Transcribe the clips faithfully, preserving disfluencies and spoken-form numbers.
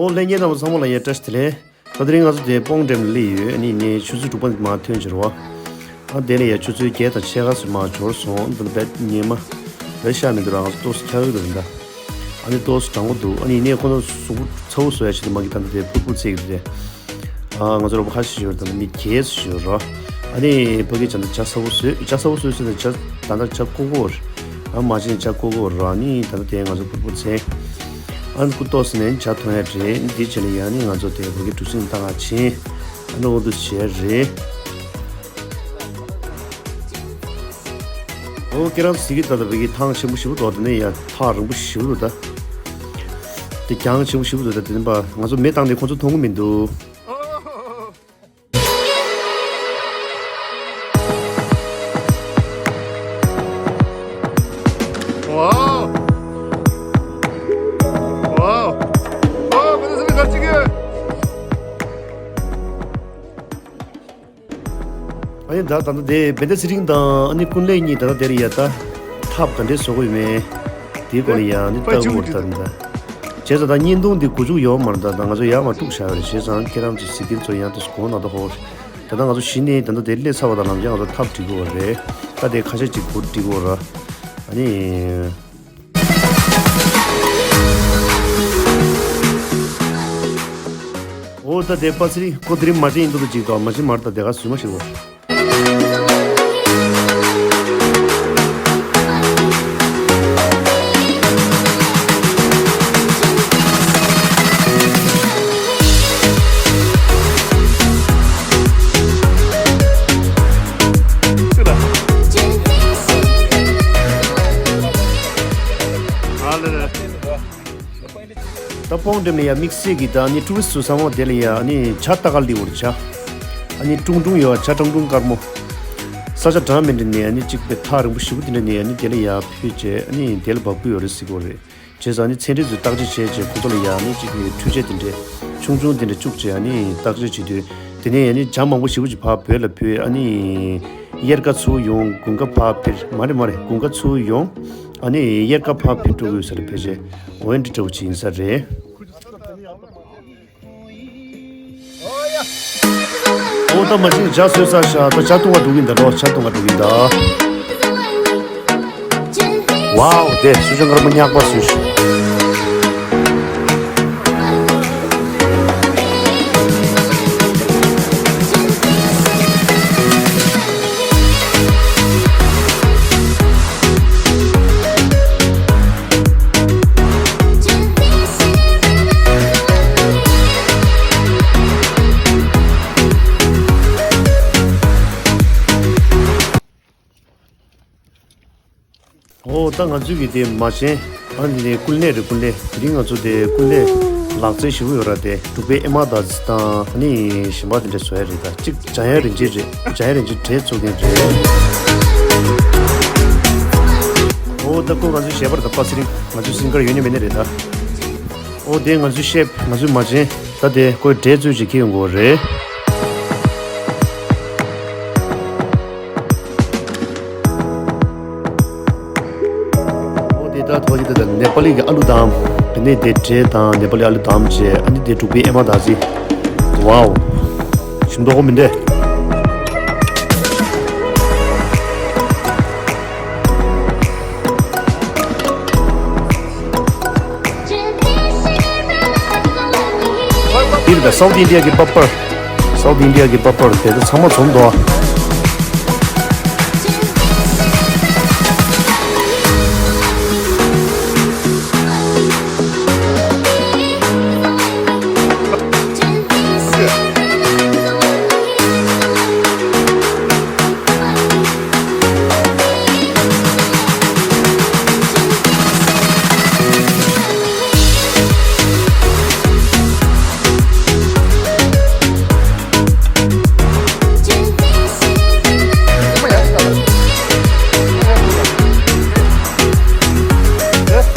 ཨོ་ལྷན་རྒྱས་རྣམ་པ་ཚང་མ་ལ་ཡང་བཀྲ་ཤིས་བདེ་ལེགས། ད་དེ་རིང་ང་ཚོ་དེ་སྤོང་འགྲེམས་ལ་སླེབས་ཡོད། ཨ་ནི་ངས་ཆུ་ཚོད་དྲུག་པ་མར་ཐོན་བྱས་རེད་བ། ཨ་དེ་ལ་ཡང་ཆུ་ཚོད་བརྒྱད་དང་ཕྱེད་ཀ་ཙམ་མར་འབྱོར་སོང་། འདི་ལ་བེད་ཉེས་མ་བེད་ཤ་མི་འདུག་ར། ང་ཚོ་ཏོག་ཙམ་འཁྱག་གི་འདུག་རེད་ད། ཨ་ནི་ཏོག་ཙམ་གྲང་པོ་འདུག་ཨ་ནི་ཡིན་ནའི་ཁོ་ཚོ་གཟུགས་པོ་ཚ་པོ་བཟོ་ཡ་ཞིག་འདུག་མ་གི་ད་ལྟ་དེ་ཕུར་ཕུར་ཚིག་གི་འདུག་དེ། ཨ་ང་ཚོ་རོགས་པ་ཁ་ཤས་ཤིག་ཡོད་རེད་ད། མི་བརྒྱད་ཙམ་ཞིག་ཡོད་རེད། ཨ་ནི་ཕ་གི་ཇ་ད་ཇ་ཚ་པོ་བཟོས། ཇ་ཚ་པོ་བཟོས་ཟེར་ནས་ཇ་ད་ལྟ་ཇ་ཀོ་ཀོ་རེད། ཨ་མ་བྱས་ཇ་ཀོ་ཀོ་རེད། ཨ་ནི་ད་ལྟ་དེ་ང་ཚོ་ཕུར་ཕུར་ཚིག་ཨ་ནི་ཀུ་ཏོག་ཙམ་ནས་ཇ་འཐུང་ཡ་རེད། འདི་བྱས་ནས་ཡང་ནི་ང་ཚོ་དེ་བོད་ཀྱི་གྲུ་གཟིངས་བཏང་ཡ་ཕྱིན། ཨ་ནི་འོ་འདུག་བྱས་རེད། ཨོ་ཁྱེད་རང་ཚོ་གཟིགས་ཀྱི་ད་ལྟ་བོད་ཀྱི་ཐང་ཆེན་པོ་ཞེ་པོ་འདུག་དེ་ནས་ཡ་ཐག་རིང་པོ་ཞེ་པོ་འདུག་ད། དེ་གྱང་ཆེན་པོ་ཞེ་པོ་འདུག་ད། དེ་ནས་པ་ང་ཚོ་མེ་བཏང་ནས་ཁོང་ཚོ་མཐོང་གི་མི་འདུག Wow! Wow! Wow! ཨ་ནི་ད་ད་ལྟ་དེ་བེ་ཏ་ཚེ་རིང་དང་ཨ་ནི་ཀུན་ལེགས་གཉིས་ད་ལྟ་དེར་ཡ་ད་ཐབ་ག་འདྲས་བཟོ་དགོས་མེད་དེའི་སྐོར་ལ་ཡ་ཨ་ནི་ལྟ་དགོས་ད་ད། བྱས་ཙང་ད་བརྙན་ཐུང་འདི་མགོ་མཇུག་ཡོད་མ་རེད་ད། ད་ང་ཚོ་ཡར་མར་དཀྲུགས་བཞག་ཡོད་རེད། བྱས་ཙང་ཁྱེད་རང་ཚོ་གཟིགས་མཁན་ཚོ་ཡང་དུ་གོ་ན་ད་ཧོ། ད་ལྟ་ང་ཚོ་གཞི་ནས་ད་ལྟ་དེ་སླེབས་ཚར་བ་དང་ལམ་རྒྱག་ང་ཚོ་ཐབ་སྒྲིག་དགོས་རེད། ད་དེ་ཁ་ཤས་ཅིག་གུར་སྒྲིག་དགོས་ར། ཨ་ནི། ཨོ་ད་དེ་པ་སི་རི་ཁོ་དེ་རིང་མ་བྱན་ཡིན་འདུག་ད་ཅིག་ཏོ་མ་བྱན་མར་ད་དེ་ག་སུས་མ་ཤེས་གོ། ད་སྤོང་འགྲེམས་ལ་ཡ་དམིགས་བསལ་གྱི་ད་ནི་ཀྲུ་རི་སི་ཚོ་ཚང་མ་དེ་ལ་ཡ་ནི་ཇ་ལྟ་ག་ལི་བོར་ཇ། ཨ་ནི་ཀྲུང་ཀྲུང་ཡོད་ཇ་ཀྲང་ཀྲུང་དཀར་མོ། ས་ཆ་གྲངས་མེད་འདྲ་ནས་ཨ་ནི་གཅིག་པའི་ཐག་རིང་པོ་ཞེ་པོ་དེ་འདྲ་ནས་ཨ་ནི་དེ་ལ་ཡ་ཕུད་བྱས་ཨ་ནི་དེ་ལ་འབབ་ཀྱི་ཡོད་རེད་ཟེར་གྱི་ཡོད་རེད། བྱས་ཙང་ཨ་ནི་ཚན་རིག་ཚོས་བརྟག་དཔྱད་བྱས་རྗེས་ཁོ་ཚོ་ལ་ཡ་ཨ་ནི་གཅིག་གི་འཕྲུལ་ཆས་དེ་འདྲ་ཆུང་ཆུང་དེ་འདྲ་བཅུག་བྱས་ཨ་ནི་བརྟག་དཔྱད་བྱེད་དུས་དེ་ནས་ཨ་ནི་ཇ་མང་པོ་ཞེ་པོ་ཅིག་ཕར་བོད་ལ་ཕུད་ཨ་ནི་གཡེར་ཁ་ཚུར་ཡོང་དགུན་ཁ་ཕར་ཕུད་མ་རེད་མ་རེད་དགུན་ཁ་ཚུར་ཡོང་ཨ་ནི་གཡེར་ཁ་ཕར་ཕུད་འགྲོ་གི་ཡོད་ས་རེད། ཕལ་ཆེར་འོ་འདི་འདྲ་བོ་ཅིག་ཡིན་ས་རེད། ཨོ་ད་མ་ཅིག་ཇ་བཟོས་ཚར་ཤག་ད་ཇ་བཏུང་བ་འགྲོ་གིན་ད་འགྲོ་ཇ་བཏུང་བ་འགྲོ་གིན་ད། ཝའོ་དེ་སུ་ཅང་དཀར་པོ་ཉག་པ་བཟོས་ཤག་ཨོ་ད་ང་ཚོའི་གི་དེ་མ་བྱན། ཨ་ནི་དེ་ཀུན་ལེགས་རེད་ཀུན་ལེགས། དེ་རིང་ང་ཚོ་དེ་ཀུན་ལེགས་ལག་རྩལ་ཞེ་པོ་ཡོད་ར། དེ་འབྲུག་པའི་ཨེ་མ་ད་ཙི་དང་ཨ་ནི་གཞན་པ་དེ་འདྲ་བཟོ་ཡ་རེད། ད་གཅིག་འཇམ་དབྱངས་རིན་ཆེན་རེད། འཇམ་དབྱངས་རིན་ཆེན་འདྲེ་བཙུགས་མཁན་རེད། ཨོ་ད་ཁོ་ང་ཚོའི་གཞས་པ་རེད་ད། པ་སི་རིང་ང་ཚོའི་སིང་གར་ཡོད་ནི་མེད་ནི་རེད་ད། ཨོ་དེ་ང་ཚོའི་ཤེཕ་ང་ཚོའི་མ་བྱན། ད་དེ་ཁོའི་འདྲེ་བཙུགས་བྱས་ཁྱེར་ཡོང་གི་ཡོད་རེད། ཨོ་དེ་ད་ཐོག་གི་དེ་ད་ནེ་པ་ལི་གི་ཨ་ལུ་དམ། དེ་ནས་དེ་འདྲེ་དང་ནེ་པ་ལི་ཨ་ལུ་དམ་བྱས། ཨ་ནི་དེ་འབྲུག་པའི་ཨེ་མ་ད་ཙི། ཝའོ། ཞིམ་མདོག་ཁ་པོ་མི་འདྲ། འདིར་ད་སའུ་ཐི་ཨིན་ཌི་ཡ་གི་པ་པར། སའུ་ཐི་ཨིན་ཌི་ཡ་གི་པ་པར་དེ་ཚོ་ཚང་མ་འཛོམས་འདུག་ཨ།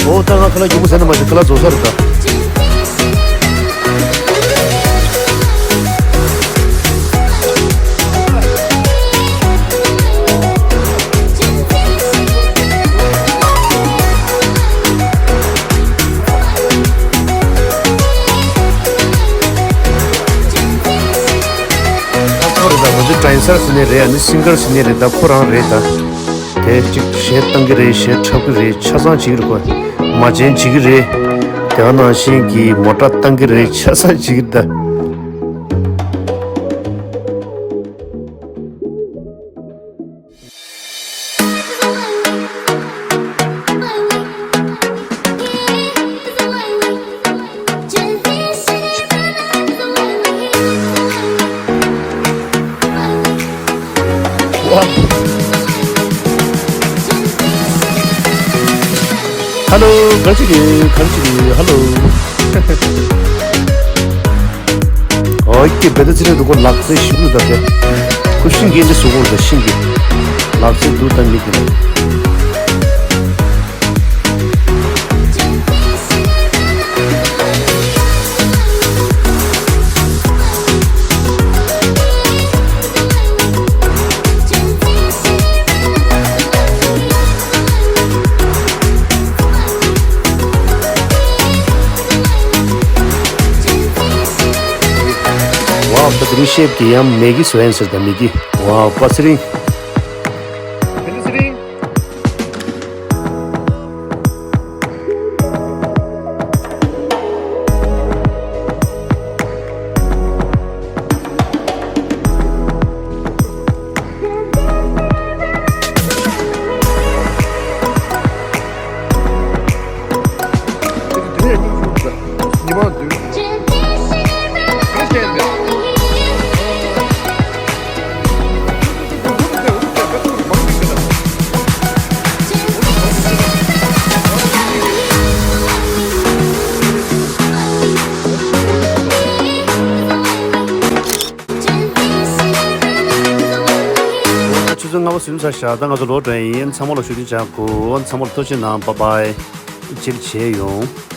ཨོ་ད་ང་ཁ་ལག་རྒྱུག་པོ་ཟ་ན་མ་ཤེས། ཁ་ལག་རྫོགས་ས་རེད་ད། སར་ཟེར་ནི་རེད། ཨ་ནི་སིང་གར་ཟེར་ནི་རེད། ད་ཁོ་རང་རེད། ད་དེ་གཅིག་གཞས་བཏང་གི་རེད། གཞས་འཁྲབ་ཀྱི་རེད། ཆ་ཚང་བྱེད་ཀྱི་རེད། ཁོ་མ་བྱན་བྱེད་ཀྱི་རེད། དེ་ག་ནང་བཞིན་གྱི་མོ་ཊ་བཏང་གི་རེད། ཆ་ཚང་བྱེད་ཀྱི་རེད། ད། ཧ་ལོ། ག་ཅི་གི་ག་ཅི་གི་ཧ་ལོ། ཨོ་ཀེ། བེ་ད་ཙི་རེད་འདུག་གོ། ལག་རྩལ་ཞིབ་ཏུ་བསྡད་དེ། ཁུ་ཤིང་གི་འདི་བཟོ་དགོས་རེད། ཤིང་གི་ལག་རྩལ་འདུག་ད་མི་འདི་ལ། ཝའོ། ད་དེ་རིང་ཤེབ་ཀྱི་ཡང་མེ་གི་སོ་ཡན་ཟེར། ད་མེ་གི། ཝའོ། པ་ཚེ་རིང་། ཆུ་ཚོད་ལྔ་པ་ཟིན་ཚར་ཤག་ད་ང་ཚོ་ལོག་འགྲོ་ཡ་ཡིན། ཚང་མ་ལ་ཞུ་རྒྱུ་བྱ་དགོས། ཚང་མ་ལ་ཐུགས་རྗེ་གནང་། བཱའི་བཱའི། ཅིག་བྱས་ཡོང་།